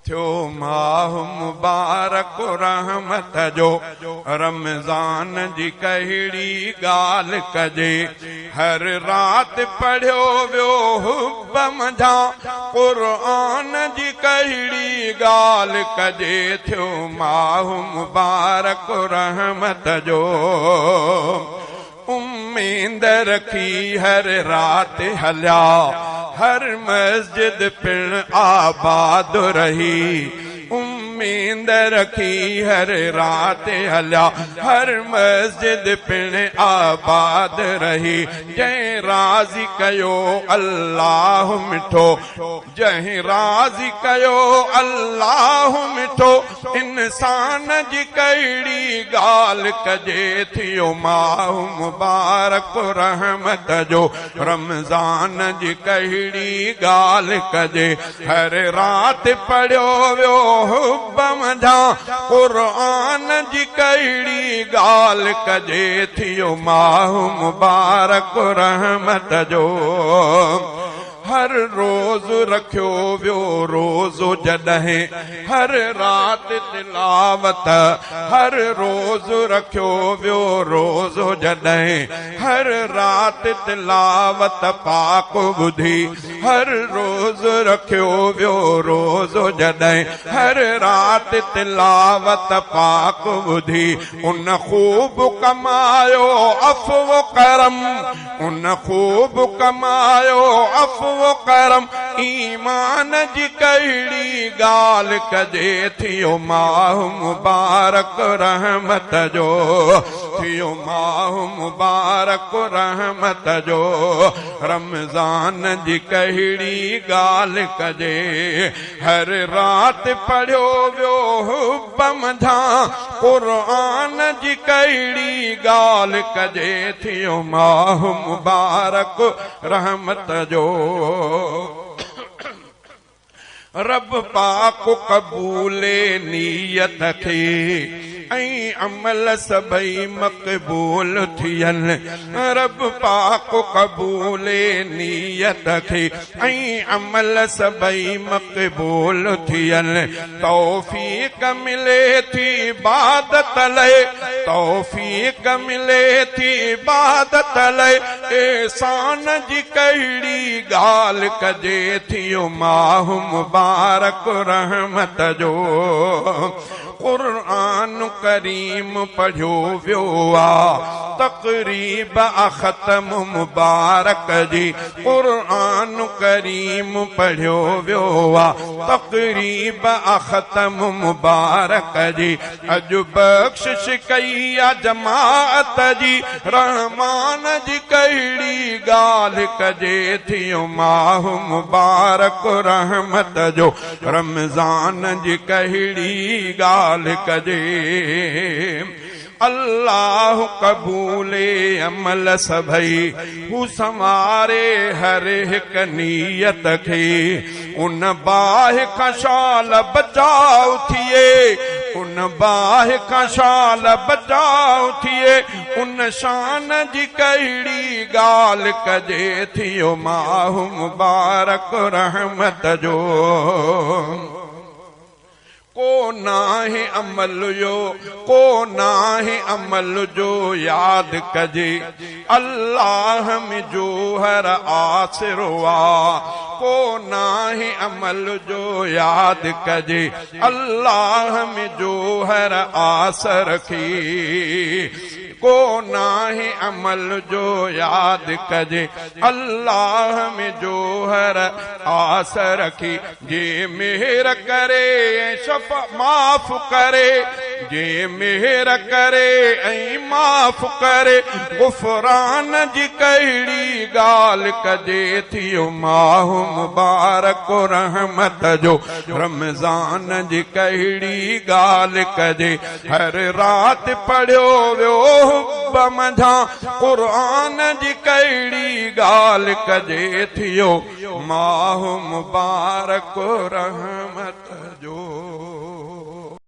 ٿيو ماهه مبارڪ رحمت جو، رمضان جي ڪهڙي ڳالهه ڪجي. هر رات پڙهيو ويو حب منجهان، قرآن جي ڪهڙي ڳالهه ڪجي. ٿيو ماهه مبارڪ رحمت جو، اميد رکي هر رات هليا، هر مسجد پڻ آباد رهي. اميد رکي هر رات هليا، هر مسجد پڻ آباد رهي. جنهن راضي ڪيو الله مٺو، جنهن راضي ڪيو الله مٺو، انسان جي ڪهڙي ڳالهه ڪجي. ٿيو ماهه مبارڪ رحمت جو، رمضان جي ڪهڙي ڳالهه ڪجي. هر رات پڙهيو ويو حب منجهان، قرآن جي ڪهڙي ڳالهه ڪجي. ٿيو ماهه مبارڪ رحمت جو، هر روز رکيو ويو روزو جڏهن، هر رات تلاوت. هر روز رکيو ويو روزو جڏهن، هر رات تلاوت پاڪ ٻڌي. هر روز رکيو ويو روزو جڏهن، هر رات تلاوت پاڪ ٻڌي. ان خوب ڪمايو عفو ڪرم، ان خوب ڪمايو عفو ڪرم، ايمان جي ڪهڙي ڳالهه ڪجي. ٿيو ماهه مبارڪ رحمت جو، ٿيو ماهه مبارڪ رحمت جو، رمضان جي ڪهڙي ڳالهه ڪجي. هر رات پڙهيو ويو حب منجهان، قرآن جي ڪهڙي ڳالهه ڪجي. ٿيو ماهه مبارڪ رحمت جو، رب پاڪ قبولي نيت کي ۽ عمل سڀئي مقبول ٿين. رب پاڪ قبولي نيت کي ۽ عمل سڀئي مقبول ٿين. توفيق ملي ٿي عبادت لاءِ، توفيق ملي ٿي عبادت لاءِ، احسان جي ڪهڙي ڳالهه ڪجي. ٿيو ماهه مبارڪ رحمت جو، قرآن ڪريم پڙهيو ويو آ، تقريب ختم مبارڪ جي. قرآن ڪريم پڙهيو ويو آ، تقريب ختم مبارڪ جي. اڄ بخشش ڪئي آ جماعت جي، رحمان جي ڪهڙي ڳالهه ڪجي. ٿيو ماهه مبارڪ رحمت جو، رمضان جي ڪهڙي ڳالهه ڪجي. الله قبولي عمل سڀئي، هو سنواري هر هڪ نيت کي. ان باهه کان شال بچاءُ ٿئي، ان باهه کان شال بچاءُ ٿئي، ان شان جي ڪهڙي ڳالهه ڪجي. ٿيو ماهه مبارڪ رحمت جو، ڪو ناهي عمل جو، ڪو ناهي عمل جو ياد ڪجي، الله ۾ جو هر آسرو آ. ڪو ناهي عمل جو ياد ڪجي، الله ۾ جو هر آس رکي. ڪو ناهي عمل جو ياد ڪجي، الله ۾ جو هر آس رکي. جي مهر ڪري شف معاف ڪري، جي مهر ڪري ۽ معاف ڪري، غفران جي ڪهڙي ڳالهه ڪجي. ٿيو ماهه مبارڪ رحمت جو، رمضان جي ڪهڙي ڳالهه ڪجي. هر رات پڙهيو ويو حب منجهان، قرآن جي ڪهڙي ڳالهه ڪجي. ٿيو ماهه مبارڪ رحمت جو.